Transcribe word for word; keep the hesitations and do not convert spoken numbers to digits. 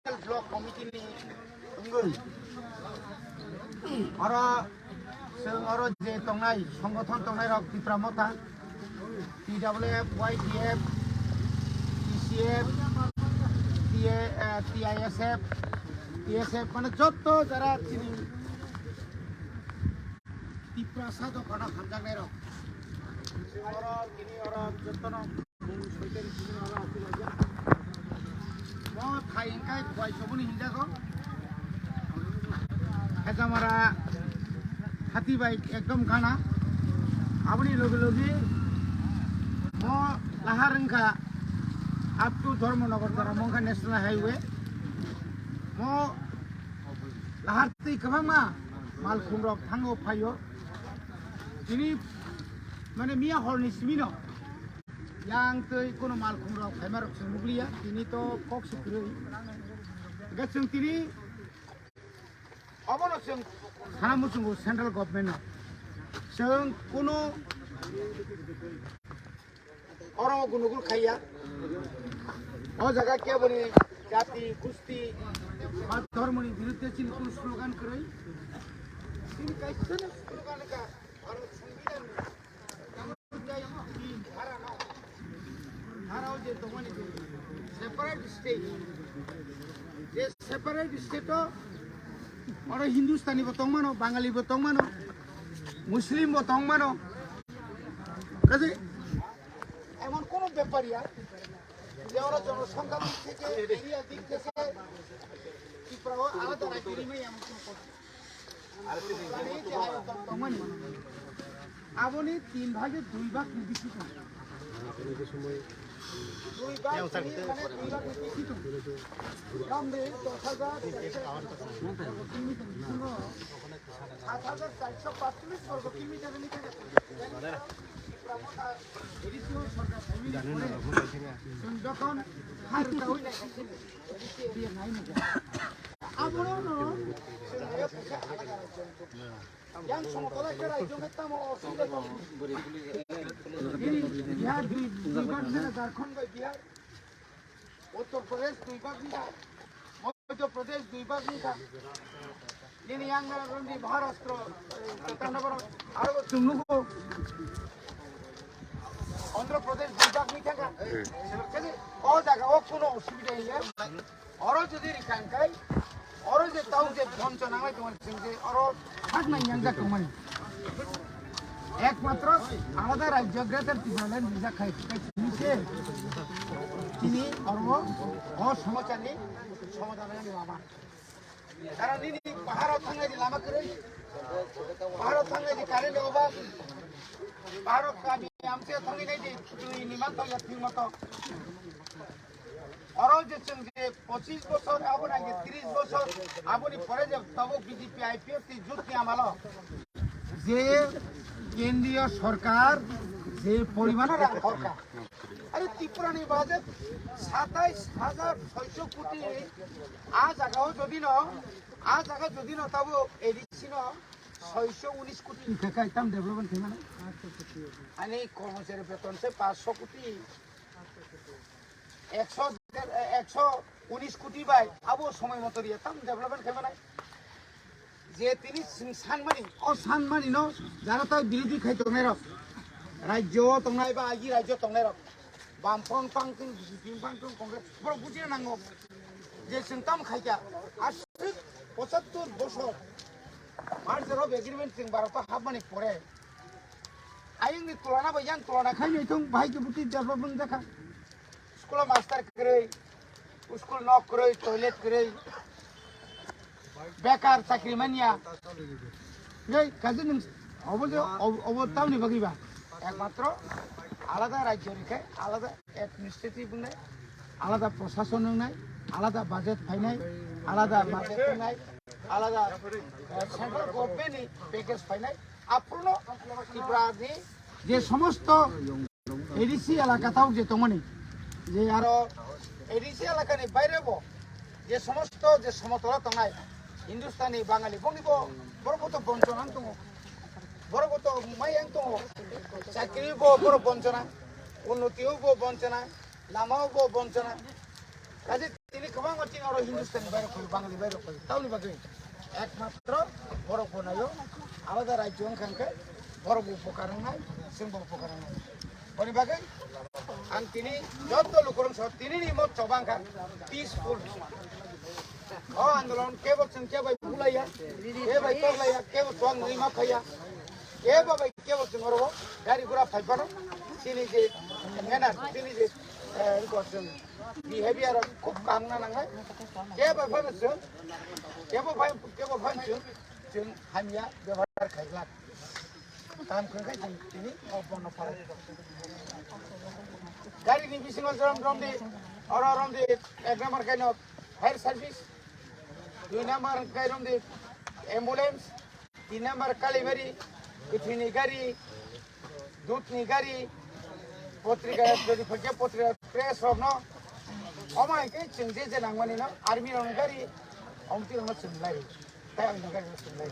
Block Committee ni wngwi oro chwng oro je tongnai songothon tongnai rok Tipra Motha, T W F, Y T F, T C F, T A, eh, T I S F, T S F, mane jotto jara chini Tiprasa dophano hamjaknai rok. Oro tini oro jottono Mo thai hingkai buai soboni hinjago. Hejamara hati bai ekdom gana. Aboni logi logi mo lahar wngkha up to Dharmanagar jora mongkha National Highway. Mo lahar twi kwbangma malkhung rok thango phaio. Tini mane miya horni simino. Yang twi kono malkhung rok phaima rok se nukliya, tini to kok se kwrwi. Hingke chwng tini obono chwng sana muchungo central government no. Chwng kono oro gunugul khaiya. O jaga keboni jati, gusti, ba dhormoni birudde chini kono slogan kwrwi. Chini kaisa slogan ka, aro Songbidan ni Separate state. Je separate state o oro Hindustani bo tongmano, Bangali bo tongmano, Muslim bo tongmano. Kaje emon kono bepar ya, je oro jonosongkha dik theke, area dik theke, Tripura o alada rajyo ni emon kono কথা. Aboni tin bhage dui bhag ni bisi tong. Dui bhag ni, mane dui bhag ni bisi tong. Kam de dos hajar, sat hajar charso pachchollish borgo kilometer ni khe. Jokhon har dawi nai. Abono no, yang somotol ekta rajyo hwnkhe tamo osubida tong. Bihar dui, dui bhag wngkha, Jharkhand bai Bihar, Uttar Pradesh dui bhag wngkha, Madhya Pradesh dui bhag wngkha. Nini yang na rondi Maharashtra, eh, tanda boro, aro chwng nugo. Andhra Pradesh dui bhag wngkha. Kaje o jaga o kono osubida ya. Oro jodi rikha hwnkhe, oro je tau je bonchona wngwi tongmani, chwng je oro sak nang yangjak tongmani. Ekmatro alada rajyo Greater Tipraland rijak khai, khai chini se chini oro o somochani somadhan ni lama. Karon nini paharo thangnai di lama kwrwi, paharo thangnai di current ni obab, paharo kami amchai thangnai di twi ni manthoya thwi moto. Oro je chwng je pochis bosor, abo nai je tris bosor, aboni pore je tabuk B J P I P F T jut ni amalo je kendriyo sorkar je porimano rang horkha. Are Tripura ni budget satais hajar soiso koti, a jaga o jodi no, a jaga jodi no tabuk A D C no soiso unis koti. Khe kai tam development khe mano? Ani kormochari beton se paanch sho koti. Ekso, ekso unis koti bai abo somoi moto riya tam development khe manai. Je tini chwng sanmani, o sanmani no jara tai birodhi khai tongnai rok, rajyo o tongnai ba agi rajyo tongnai rok, Bampang pang tong, B J P pang tong, Congress, borok bujina nango je chwng tam khaikha, aswk pochattor bosor merger of agreement chwng Bharat o hapmani pore, ayang ni tulana bai yang tulana khai nai thung, bahai khe buti development jakha. School o master kwrwi, school nok kwrwi, toilet kwrwi, bekar chakri manya. Ei, kaje nwng obo je, ob-, obo tamni bagwi ba? Ekmatro alada rajyo ni khe alada administrative wngnai, alada prosason wngnai, alada budget phainai, alada budget wngnai, alada, eh, central government ni package phainai. Aphuru no Tripura ni je somosto A D C elaka tau je tongmani, je aro A D C elaka ni baire bo je somosto je somotolo tongnai Hindustani, Bangali, boni bo, borok bo to bonchona wng tongo, borok bo to mai wng tongo, chakri bo borok bonchona, unnoti o bo bonchona, lama o bo bonchona, kaje tini kwbangma chini oro Hindustani bai rok fai, Bangali bai rok fai. Tamoni bagwi ekmatro borok bo naio, alada rajyo wngkha hwnkhe borok bo upokar wngnai, chwng bo upokar wngnai. Boni bagwi ang tini joto lukurok so tinini mot choba wngkha peaceful. O andolon kebo chwng kebo bai bulaiya, kebo bai toklaiya, kebo chuang nwi ma phaiya, kebo bai kebo chwng oro gari gura phai phano chini je manner, chini je, eh, wngkha chwng behavior khub kaham na nangnai. Kebo phano chwng, kebo phai, kebo phano chwng, chwng hamya bebohar khailak. Kaham khwrwngkhe chwng tini o bono pharai. Gari ni bisingo jorom romdi, oro romdi, ek number khe no fire service, dui number khe romdi ambulance, tin number kalibari, kwthwini gari, dudni gari, potrika, jodi phakya potrika, press rokno, omo hai khe chwng je je nangmani no, army rokni gari, omtwi rokno chwng lai. Tei ang nokha nokha sinlai.